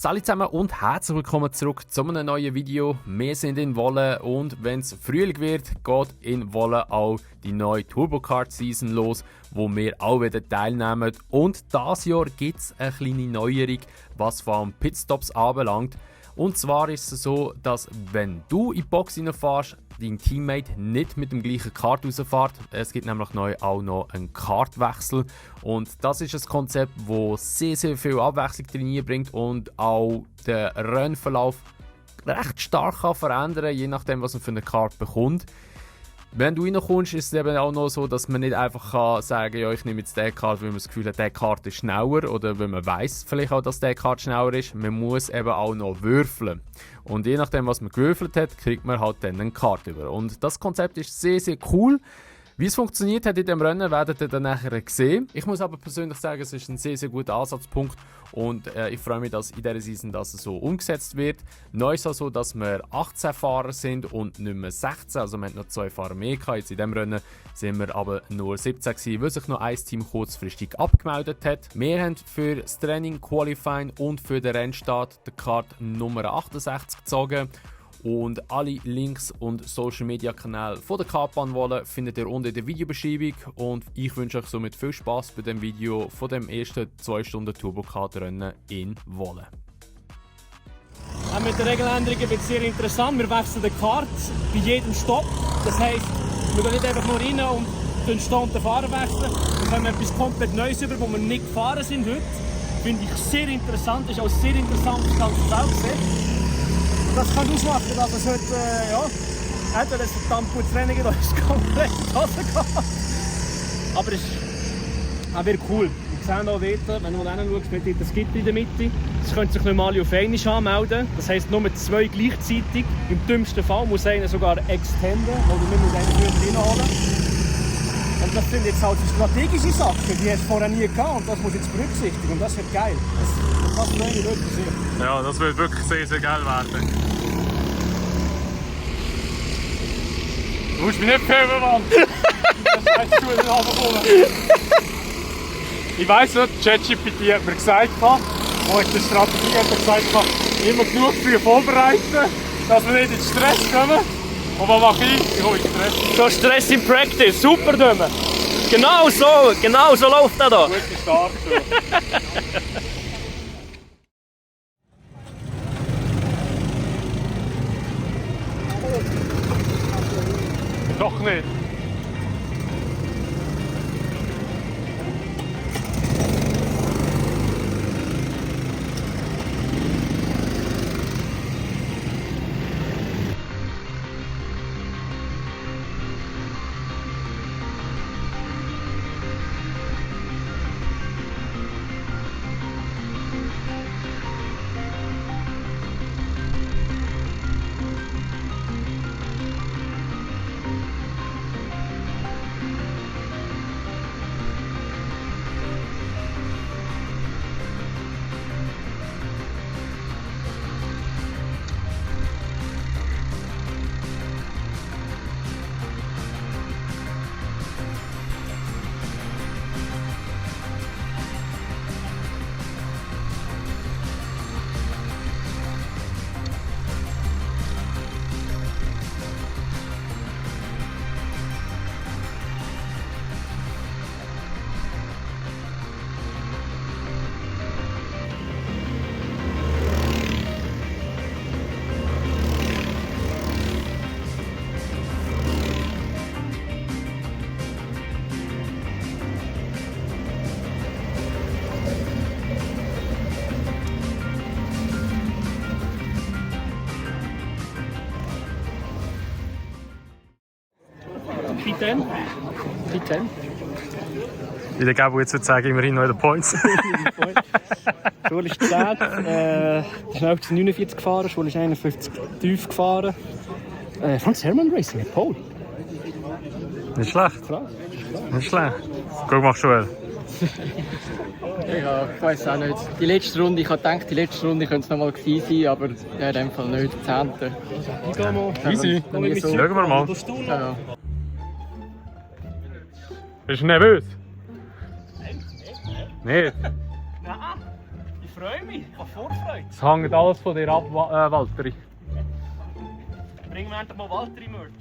Salut zusammen und herzlich willkommen zurück zu einem neuen Video. Wir sind in Wolle und wenn es Frühling wird, geht in Wolle auch die neue Turbo Kart Season los, wo wir auch wieder teilnehmen. Und dieses Jahr gibt es eine kleine Neuerung, was vor allem Pitstops anbelangt. Und zwar ist es so, dass wenn du in die Box reinfährst, dein Teammate nicht mit dem gleichen Kart rausfährt. Es gibt nämlich neu auch noch einen Kartwechsel. Und das ist ein Konzept, das sehr viel Abwechslung drin bringt und auch den Rennverlauf recht stark kann verändern, je nachdem, was man für eine Kart bekommt. Wenn du reinkommst, ist es eben auch noch so, dass man nicht einfach sagen kann, ja, ich nehme jetzt den Kart, weil man das Gefühl hat, der Kart ist schneller, oder weil man weiss vielleicht auch, dass der Kart schneller ist. Man muss eben auch noch würfeln. Und je nachdem, was man gewürfelt hat, kriegt man halt dann eine Karte über. Und das Konzept ist sehr cool. Wie es funktioniert hat in dem Rennen, werdet ihr dann nachher sehen. Ich muss aber persönlich sagen, es ist ein sehr guter Ansatzpunkt und ich freue mich, dass in dieser Season das so umgesetzt wird. Neu ist es so, dass wir 18 Fahrer sind und nicht mehr 16, also wir haben noch 2 Fahrer mehr gehabt. Jetzt in diesem Rennen sind wir aber nur 17 gewesen, weil sich noch ein Team kurzfristig abgemeldet hat. Wir haben für das Training, Qualifying und für den Rennstart die Karte Nummer 68 gezogen. Und alle Links und Social Media Kanäle von der Kartbahn Wolle findet ihr unten in der Videobeschreibung. Und ich wünsche euch somit viel Spaß bei dem Video von dem ersten 2 Stunden Turbo Kart Rennen in Wolle. Mit der Regeländerung wird es sehr interessant. Wir wechseln die Karte bei jedem Stopp. Das heisst, wir gehen nicht einfach nur rein und den Stand der Fahrer wechseln. Wir kommen etwas komplett Neues über, wo wir nicht gefahren sind heute. Finde ich sehr interessant. Ist auch sehr interessant, das ganze Feld sehen. Das kann ausmachen, dass es heute, entweder ein verdammt gutes Rennen gibt oder es komplett in die Hose geht. Aber es wird cool. Wir sehen auch dort, wenn du mal hinschaust, mit das Gitter in der Mitte. Es können sich nicht mal alle auf einmal anmelden. Das heisst, nur 2 gleichzeitig. Im dümmsten Fall muss einer sogar extenden, oder wir müssen einen früher reinholen. Und das sind jetzt halt so strategische Sachen, die hast du vorher nie gehabt und das muss jetzt berücksichtigen und das wird geil. Das passt mir wirklich sehr. Ja, das wird wirklich sehr geil werden. Du musst mich nicht filmen, Mann! Das heißt, du in den Abend. Ich weiss nicht, ChatGPT hat mir gesagt, wo ich die Strategie habe, gesagt habe, immer genug früh vorbereiten, dass wir nicht in Stress kommen. Und was mache ich? Ich hole Stress. So Stress in Practice, super Döme. Genau so läuft er da. Guter Start. Doch nicht. P10. Wie der Gabo jetzt würde sagen, immerhin noch in den Points. Schule ist 10, der schnellste 49 gefahren, Schule ist 51 tief gefahren. Franz Hermann Racing, Pole. Nicht schlecht. Krass. Nicht schlecht. Guck mal, Joel. Ja, ich weiß auch nicht. Die letzte Runde, ich habe gedacht, die letzte Runde könnte es noch mal gewesen sein, aber ja, in dem Fall nicht. 10. Easy. Schauen wir mal. Ja. Bist du nervös? Nicht? Nein, ich freue mich, ich habe Vorfreude. Es hängt alles von dir ab, Walteri. Bringen wir endlich mal Walteri-Merch.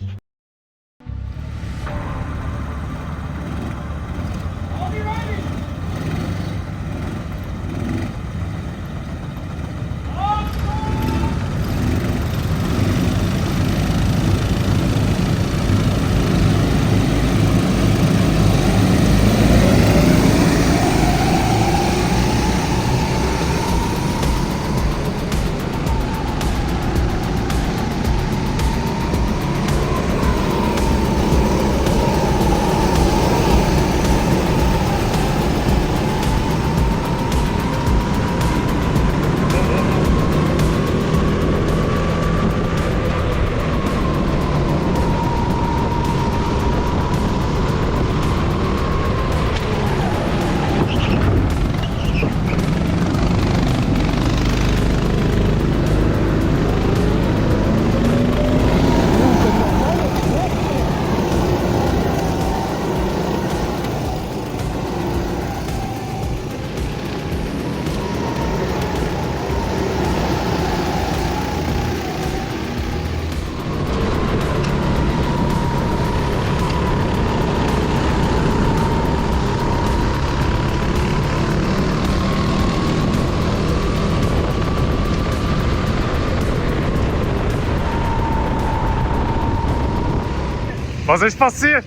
Was ist passiert?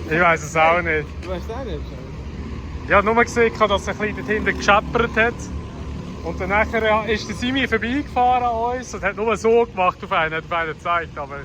Ich weiß es auch nicht. Du weißt auch nicht? Ich habe nur gesehen, dass es ein bisschen dort hinten gescheppert hat. Und dann nachher ist der Simi vorbeigefahren an uns und hat nur so gemacht auf einen, hat auf einen gezeigt. Aber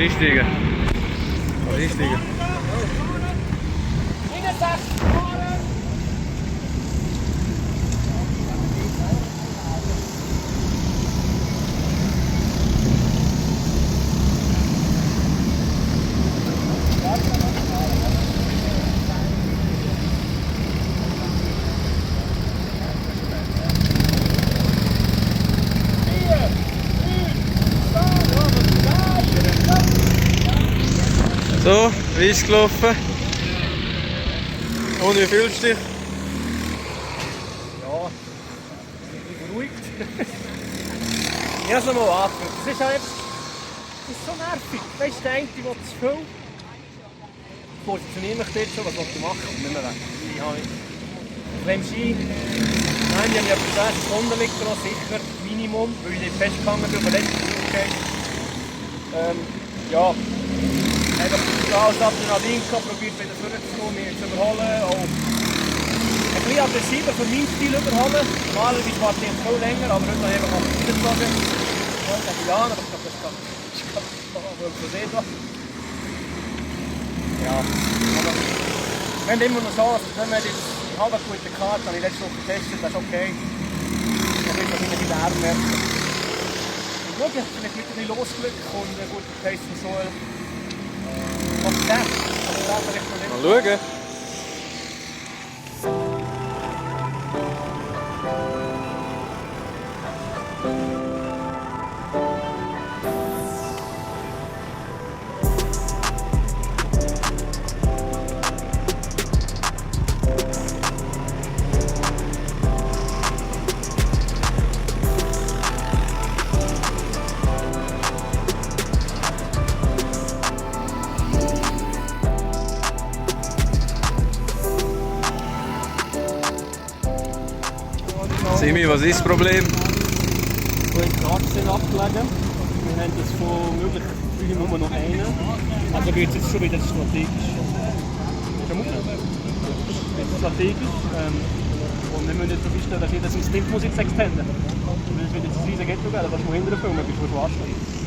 Einsteigen. Einsteigen. So, wie ist es gelaufen? Und wie fühlst du dich? Ja, beruhigt. Ich habe es nochmal angefangen. Es ist halt das ist so nervig. Weißt du, der eine will zu viel. Ich positioniere mich dort schon, was ich machen und nicht mehr weg. Ich habe nicht. Beim Ski, nein, ich habe ja etwa 10 Sekunden liegt dran, sicher, Minimum, weil ich nicht festgehangen bin, aber letztes Mal ja, einfach alles Adrenalin gehabt, probiert wieder zurückzukommen, mich zu überholen. Auch ein bisschen aggressiver für meinen Stil überholen. Normalerweise warte ich viel länger, aber heute habe ich einfach weitergezogen. Ja, aber ich glaube, das kann von sehen. Ja, aber wir haben immer noch so, wenn wir jetzt eine gute Karte, habe ich letzte Woche getestet, das ist okay. Dann wird es wahrscheinlich wieder ärmer. Schau, ich habe vielleicht mit ein bisschen Losglück und einen guten Pace und so. Was ist das? Mal schauen. Jimmy, was ist das Problem? Die Karten sind abgelegen. Wir haben jetzt von möglichen 3 nur noch einen. Also wird es jetzt schon wieder strategisch. Strategisch. Und wir müssen jetzt so feststellen, dass jeder sein Stint muss jetzt extenden. Und es wird jetzt ein riesiges Ghetto geben, da kannst du mal hinterher filmen, bevor du anstehst.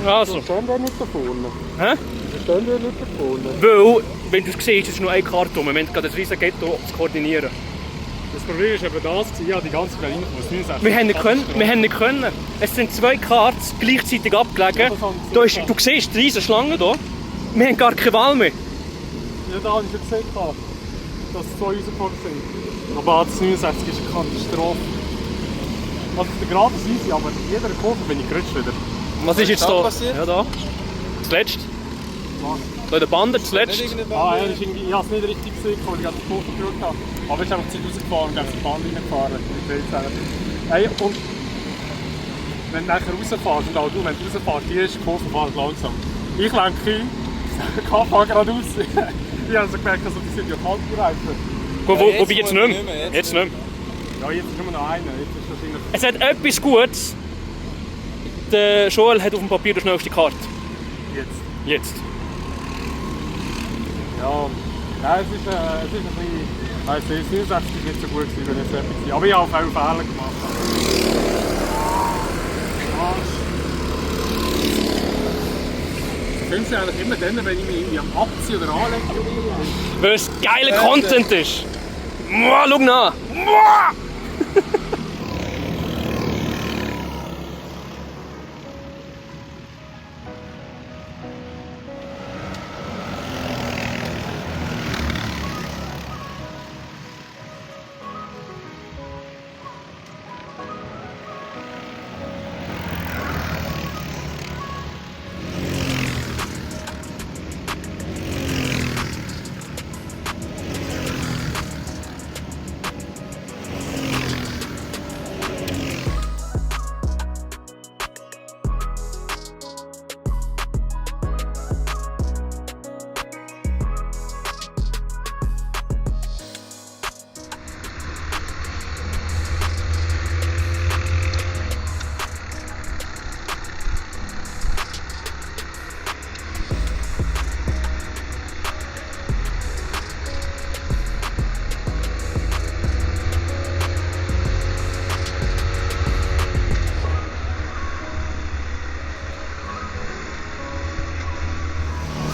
Also. Stehen wir nicht da vorne? Hä? Stehen wir nicht da vorne? Weil, wenn du es siehst, ist es nur eine Karte rum. Wir haben gerade ein riesiges Ghetto zu koordinieren. Das Problem ist eben das, ja, die ganze Berlin muss 69. Wir haben nicht können. Es sind 2 Karten gleichzeitig abgelegen. Da ist, du siehst die riesige Schlange hier. Wir haben gar keine Wahl mehr. Ja, da habe ich schon gesehen, dass es 2 rausgekommen sind. Aber das 69 ist eine Katastrophe. Also der Grad ist easy, aber in jeder Kurve bin ich gerutscht wieder. Was ist jetzt da da? passiert? Ja, da. Zuletzt. Was? Da in der Bande, zuletzt. Nicht irgendeine Ah, ja, Bande? das ist irgendwie, ich habe es nicht richtig gesehen, weil ich gerade die Kurve geschaut habe. Aber ich habe einfach die Zeit rausgefahren und habe die Band reingefahren. Hey, und wenn du nachher rausfährst, und auch du, wenn du rausfährst, die erste Kurve fährt langsam. Ich lenke ein, fahre geradeaus. Ich habe so gemerkt, also, die sind ja kalt gereifen. Wobei jetzt nicht mehr. Jetzt nicht mehr. Ja, jetzt ist nur noch einer. Jetzt ist wahrscheinlich... Es hat etwas Gutes. Der Joel hat auf dem Papier die schnellste Karte. Jetzt. Jetzt. Ja, nein, es ist ein bisschen... Weiss nicht, 69 war nicht so gut, wenn es etwas war. Aber ich habe auch viele Fehler gemacht. Ich finde es eigentlich immer dann, wenn ich mich irgendwie am Abziehen oder anlegen. Weil es geiler Content ist. Mua, schau nach. Mua.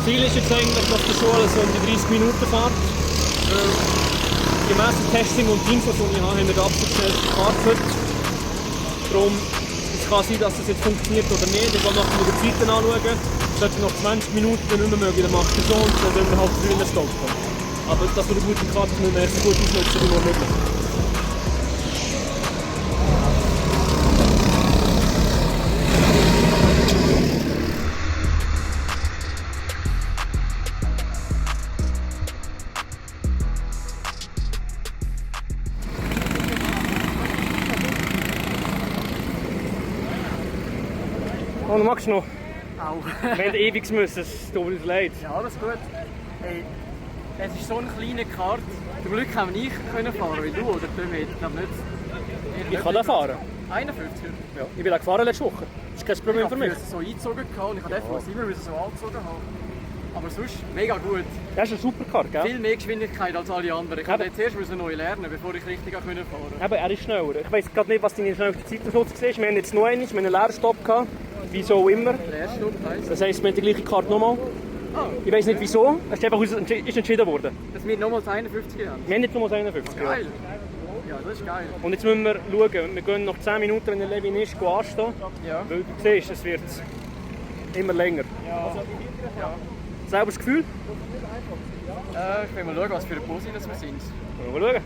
Ziel ist jetzt eigentlich, dass die Schule so um die 30 Minuten fährt. Gemäss dem Testing und die Infos, die ich habe, haben wir die abgestellte Fahrt heute. Darum, es kann sein, dass es jetzt funktioniert oder nicht. Ich will nachher die Zeiten anschauen. Sollte nach 20 Minuten nicht mehr mögen, dann macht er so und dann wir halt früher stoppen. Aber dass wir eine gute Karte müssen wir erst so gut ausnutzen wie nur möglich. lange magst du noch? Au. Wir haben ewig müssen, es tut uns leid. Ja, alles gut. Hey, es ist so ein kleiner Kart. Zum Glück haben wir nicht fahren, weil du oder Tömi, ich glaube nicht. Ich kann den fahren. 51. Ja. Ich bin da gefahren letzte Woche. Das ist kein Problem für mich. Ich habe so eingezogen und ich habe den immer so angezogen haben. Aber sonst mega gut. Das ist ein super Kart, gell? Viel mehr Geschwindigkeit als alle anderen. Ich musste jetzt erst neu lernen, bevor ich richtig fahren konnte. Eben, er ist schneller. Ich weiss gerade nicht, was deine schnellste Zeit am Schluss war. Wir haben jetzt noch einen, wir haben einen Leerstopp gehabt. Wieso auch immer. Der erste Stopp heisst. Das heisst, wir haben die gleiche Karte nochmal. Ich weiss nicht wieso. Es ist einfach ist entschieden worden. Dass wir nochmals 51 haben. Wir haben jetzt nochmals 51. Ja. Geil. Ja, das ist geil. Und jetzt müssen wir schauen. Wir gehen nach 10 Minuten, wenn der Levin ist, anstehen. Ja. Weil du siehst, es wird immer länger. Ja. Selber das Gefühl? Ich will mal schauen, was für eine Pose wir sind. Wollen wir mal schauen.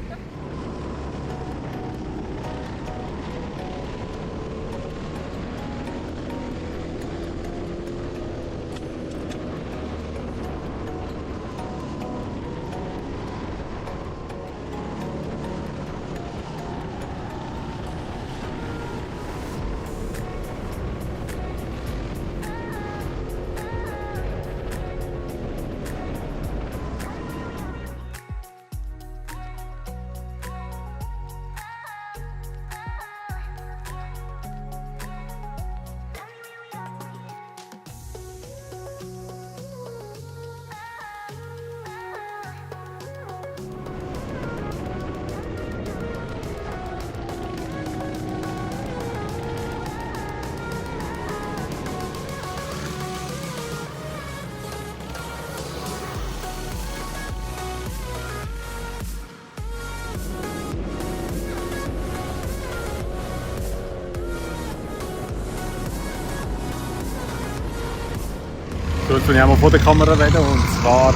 So, jetzt will ich einmal vor der Kamera reden, und zwar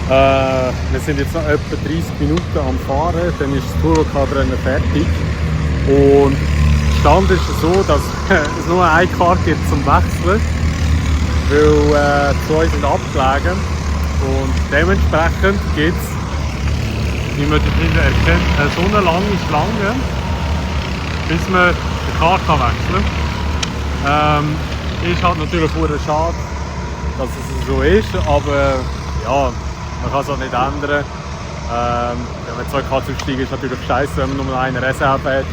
wir sind jetzt noch etwa 30 Minuten am Fahren, dann ist das Turbo-Kart-Rennen fertig und der Stand ist so, dass es nur eine Karte gibt zum Wechseln, weil zwei sind abgelegen und dementsprechend gibt es, wie man hier erkennt, so eine lange Schlange, bis man die Karte wechseln kann. Ist halt natürlich sehr schade, dass es so ist, aber ja, man kann es auch nicht ändern. Wenn man zwei Karten aussteigen, ist es natürlich scheiße, wenn man nur eine Reserve hat.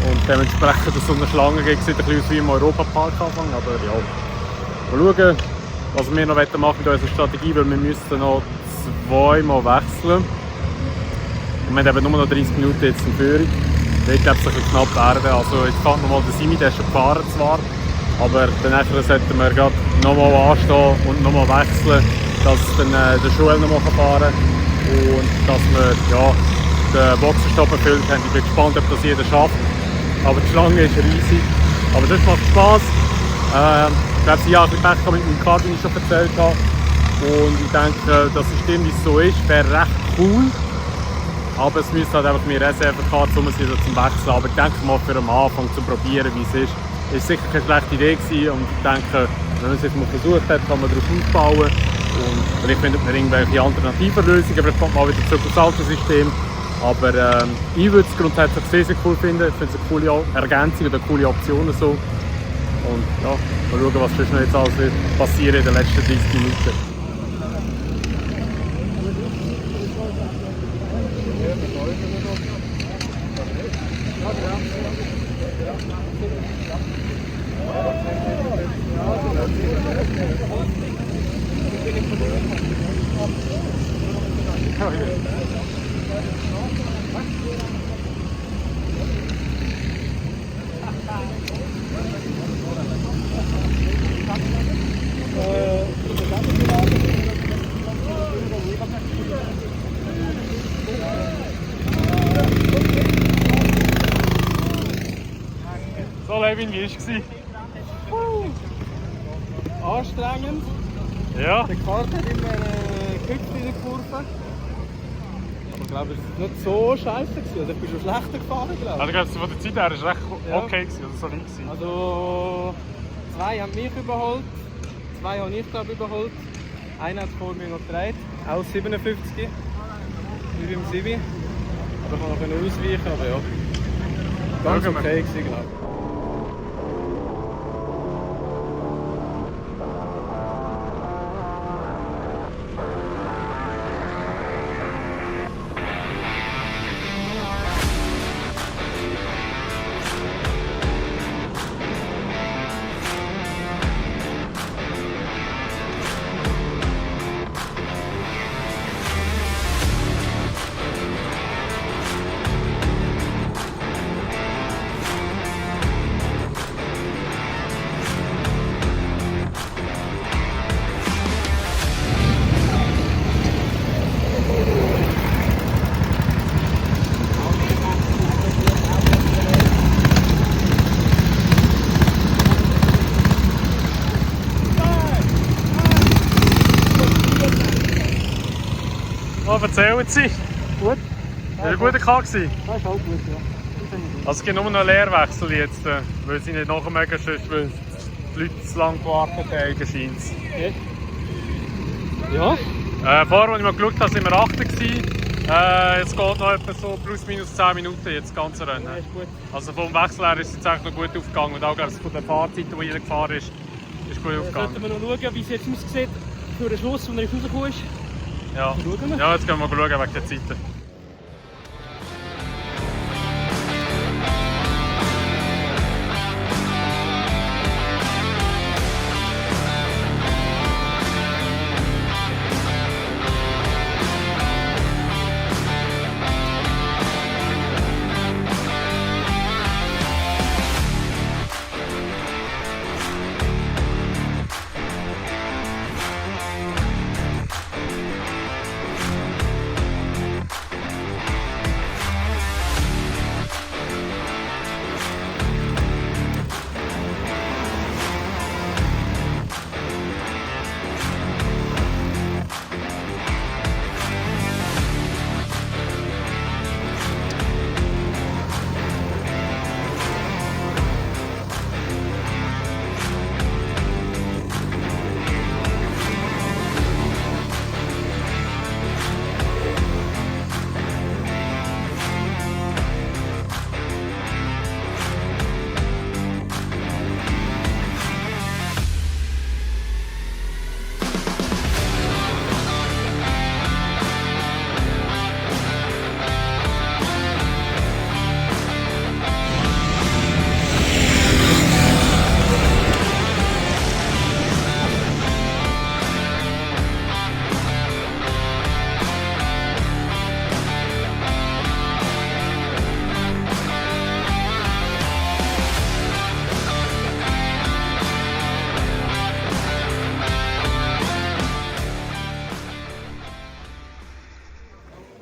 Und dementsprechend so eine Schlange gibt, sieht ein bisschen aus wie im Europapark anfangen. Aber ja, mal schauen, was wir noch machen mit unserer Strategie, weil wir müssen noch zweimal wechseln. Und wir haben eben nur noch 30 Minuten jetzt in Führung. Ich glaube, es ein bisschen knapp werden. Also jetzt fährt nochmal der Simi, der ist schon gefahren zwar. Aber danach sollten wir gerade nochmal anstehen und nochmal wechseln, dass dann der Joel nochmal fahren kann und dass wir ja, den Boxenstopp erfüllt haben. Ich bin gespannt, ob das jeder schafft. Aber die Schlange ist riesig. Aber das macht Spass. Ich glaube, sie haben ein bisschen Pech mit dem Kart, den ich schon erzählt habe. Und ich denke, das System, wie es so ist, wäre recht cool. Aber es müsste halt einfach mehr Reservekarte zum Wechseln. Aber ich denke mal, für den Anfang zu probieren, wie es ist. Es war sicher keine schlechte Idee gewesen und ich denke, wenn man es jetzt mal versucht hat, kann man darauf aufbauen und vielleicht findet man irgendwelche alternativen Lösungen, vielleicht kommt man mal wieder zurück aufs alte System. Aber ich würde es grundsätzlich sehr, sehr cool finden, ich finde es eine coole Ergänzung oder eine coole Option so. Und ja, mal schauen, was sonst noch jetzt alles wird passieren in den letzten 30 Minuten. So, Levin, wie war es? Anstrengend. Ja. Der Kart hat immer gehüpft in der Kurve. Aber ich glaube, es war nicht so scheiße. Also ich bin schon schlechter gefahren, glaube Also, ich glaube, von der Zeit her war es recht okay, also solid gewesen. Also, zwei haben mich überholt, zwei habe ich glaube überholt. Einer hat vor mir noch gedreht, auch 57, wie beim Sibi. Aber ich kann noch ausweichen, aber ja. Ganz okay gewesen, glaube ich. Was erzählen Sie? Gut. War ein guter Tag? Das ist auch gut, ja. Also es gibt nur noch einen Lehrwechsel jetzt, weil sie nicht nachmerken, sonst weil die Leute zu lange gewartet haben, scheint es. Okay. Ja. Vorher, als ich mal geschaut habe, waren wir 8. Jetzt geht noch etwa so plus minus 10 Minuten jetzt das ganze Rennen. Ja, ist gut. Also vom Wechsel her ist es jetzt eigentlich noch gut aufgegangen und auch von den Fahrzeiten, die jeder gefahren ist gut aufgegangen. Sollten wir noch schauen, wie es jetzt aussieht für den Schluss, wenn er rausgekommen ist. Ja. Schauen wir. Ja, jetzt gehen wir mal schauen wegen der Zeiten.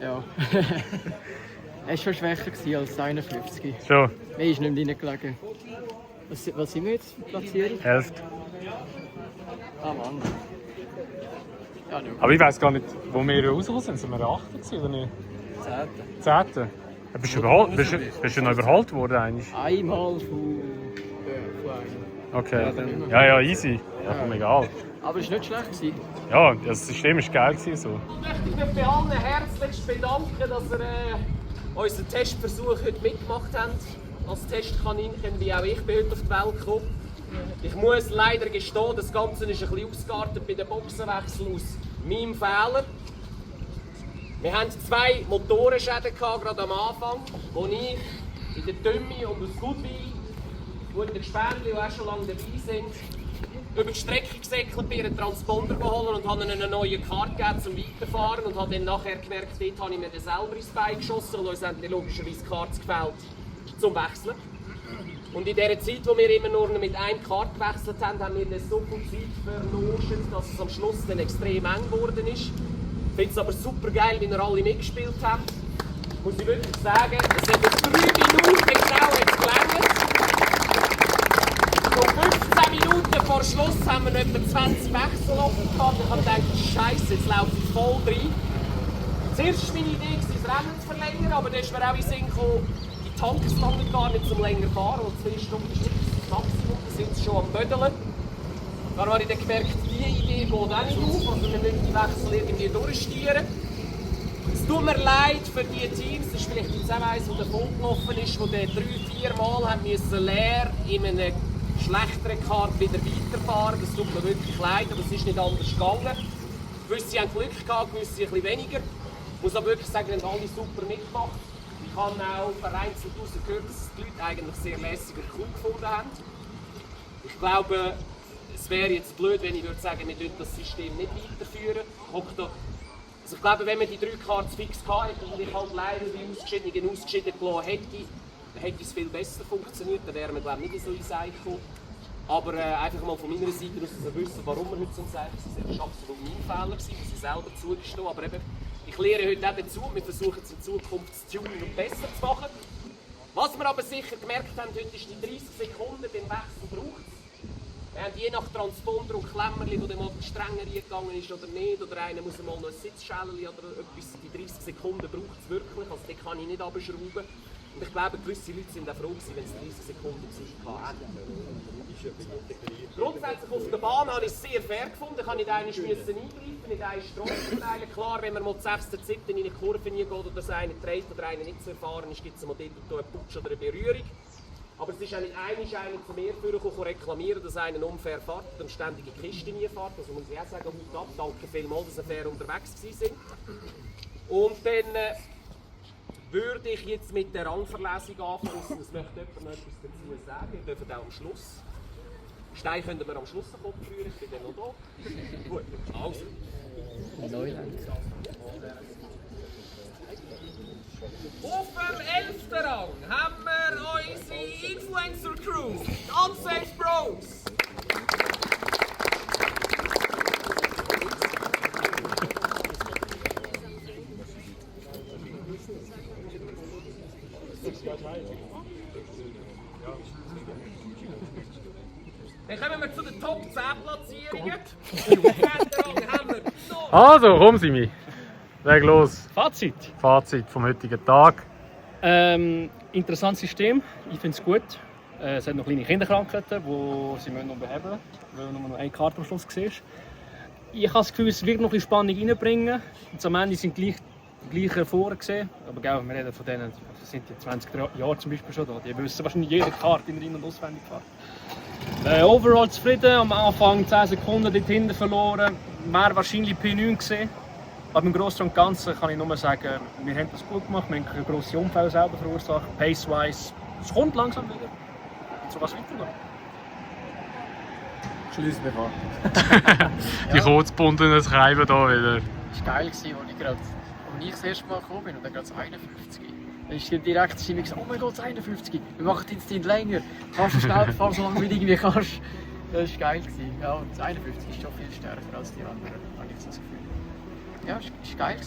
Ja. Er war schon schwächer als 51. Schon, Mehr ist nicht mehr reingelegen. Was sind wir jetzt platziert? 11. Ah Mann. Ja, nur Aber ich weiss gar nicht, wo wir rausgekommen sind. Sind wir 8. oder nicht? 10. 10. Bist du noch überholt worden eigentlich? Einmal von einem. Okay. Ja, easy. Ja, komm, egal. Aber es war nicht schlecht gewesen. Ja, das System war geil. So. Ich möchte mich bei allen herzlichst bedanken, dass ihr unseren Testversuch heute mitgemacht habt. Als Testkaninchen, wie auch ich bin heute auf die Welt gekommen. Ich muss leider gestehen, das Ganze ist ein bisschen ausgeartet bei den Boxenwechsel aus meinem Fehler. Wir hatten 2 Motorenschäden gehabt, gerade am Anfang, wo ich in der Tümme und aus Goodwill, wo die Gespänli, die auch schon lange dabei sind, über die Strecke gesäckelt, bei ihren Transponder geholt und habe ihnen eine neue Karte gegeben zum Weiterfahren und habe dann nachher gemerkt, dort habe ich mir dann selber ins Bein geschossen und uns haben dann logischerweise die Karte gefällt zum Wechseln. Und in der Zeit, wo wir immer nur mit einem Kart gewechselt haben, haben wir dann so viel Zeit verloschen, dass es am Schluss dann extrem eng geworden ist. Ich finde es aber super geil, wie ihr alle mitgespielt habt. Muss ich wirklich sagen, es hat uns 3 Minuten genau gelangt. Und 15 Minuten vor Schluss haben wir etwa 20 Wechsel offen gehabt. Ich habe gedacht, Scheiße, jetzt laufe ich voll rein. Zuerst war meine Idee, das Rennen zu verlängern, aber dann ist mir auch in den Sinn gekommen, die Tanks langen gar nicht zum länger fahren. Und 2 Stunden ist nicht das Maximum, da sind sie schon am Bödeln. Dann habe ich dann gemerkt, diese Idee geht auch nicht auf, also wir müssen die Wechsel irgendwie durchstieren. Es tut mir leid für die Teams, das ist vielleicht jetzt auch eins, das davon gelaufen ist, wo dann 3-4 Mal haben müssen leer in einem schlechteren Kart wieder weiterfahren. Das tut mir wirklich leid, aber es ist nicht anders gegangen. Gewisse haben Glück gehabt, gewisse ein bisschen weniger. Ich muss aber wirklich sagen, wir haben alle super mitgemacht. Ich habe auch vereinzelt gehört, dass die Leute eigentlich sehr lässig und cool gefunden haben. Ich glaube, es wäre jetzt blöd, wenn ich würde sagen, wir würden das System nicht weiterführen. Also ich glaube, wenn man die 3 Karten fix gehabt hätte und ich halt leider die ausgeschiedenen gelassen hätte, dann hätte es viel besser funktioniert. Dann wären wir, glaube ich, nicht so ins Eich gekommen. Aber einfach mal von meiner Seite aus, dass wir wissen, warum wir heute so ins Eich sind. Das war absolut mein Fehler, muss ich selber zugestehen. Aber eben, ich lerne heute auch dazu. Wir versuchen es in Zukunft zu tunen und besser zu machen. Was wir aber sicher gemerkt haben, heute ist die 30 Sekunden beim Wechsel braucht es. Wir haben je nach Transponder und Klemmerli, wo der mal strenger reingegangen ist oder nicht, oder einer muss mal noch ein Sitzschälli oder etwas, die 30 Sekunden braucht es wirklich, also den kann ich nicht abschrauben. Und ich glaube, gewisse Leute sind auch froh gewesen, wenn es 30 Sekunden Zeit hatten. Grundsätzlich auf der Bahn habe ich es sehr fair gefunden. Ich habe nicht einmal eingreifen, nicht eine Strafe verteilen. Klar, wenn man mal 6. oder 7. in eine Kurve reingeht oder das eine trägt oder eine nicht zu erfahren ist, gibt es mal dort einen Putsch oder eine Berührung. Aber es ist auch nicht einer zu mir vorgekommen, reklamieren, dass einer unfair fährt und ständige Kiste nie fährt. Also muss ich auch sagen, Hut ab, danke vielmals, dass Sie fair unterwegs waren. Und dann würde ich jetzt mit der Rangverlesung anfangen. Es möchte jemand noch etwas dazu sagen. Wir dürfen auch am Schluss. Stein können wir am Schluss den Kopf führen, ich bin dann noch da. Gut, also. Auf dem 11. Rang haben wir unsere Influencer-Crew, die Unsafe Bros. Dann kommen wir zu den Top 10 Platzierungen. Im 10. Rang haben wir noch... Also, komm Simi. Leg los. Fazit. Fazit vom heutigen Tag. Interessantes System, ich finde es gut. Es hat noch kleine Kinderkrankheiten, die sie noch beheben müssen, weil nur noch eine Karte am Schluss war. Ich habe das Gefühl, es wird noch ein bisschen Spannung reinbringen. Und am Ende sind die gleichen vorgesehen. Aber wir reden von denen, das sind die 20 Jahre zum Beispiel schon da. Die wissen wahrscheinlich jede Karte in- und auswendig fahren. Overall zufrieden, am Anfang 10 Sekunden dort hinten verloren. Wäre wahrscheinlich P9 gesehen. Aber im Großen und Ganzen kann ich nur sagen, wir haben das gut gemacht, wir haben eine grosse Unfälle selber verursacht, pace-wise. Es kommt langsam wieder. Und so kann es weitergehen. Schließ mich an. Die kurzgebundenen Treiben hier wieder. Das war geil, als ich das erste Mal gekommen bin und dann geht es 51. Dann ist direkt gesagt, oh mein Gott, 51. Wir machen jetzt den länger. Kannst du schnell fahren, so lange wie du irgendwie kannst. Das war geil. Ja, und das 51 ist schon viel stärker als die anderen, habe ich das Gefühl. Ja, es war geil.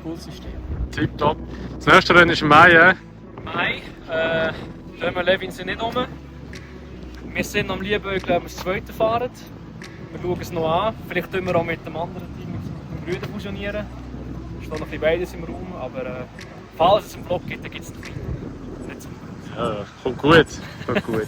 Cooles System. Tipptopp. Das nächste Rennen ist im Mai. Mai, Dömer Levin sind nicht rum. Wir sind am lieben, ich glaube, das zweite fahren. Wir schauen es noch an. Vielleicht können wir auch mit dem anderen Team, mit dem Brüder fusionieren. Es steht noch ein bisschen beides im Raum, aber falls es einen Vlog gibt, dann gibt es noch nicht so. Ja, kommt gut. Kommt gut.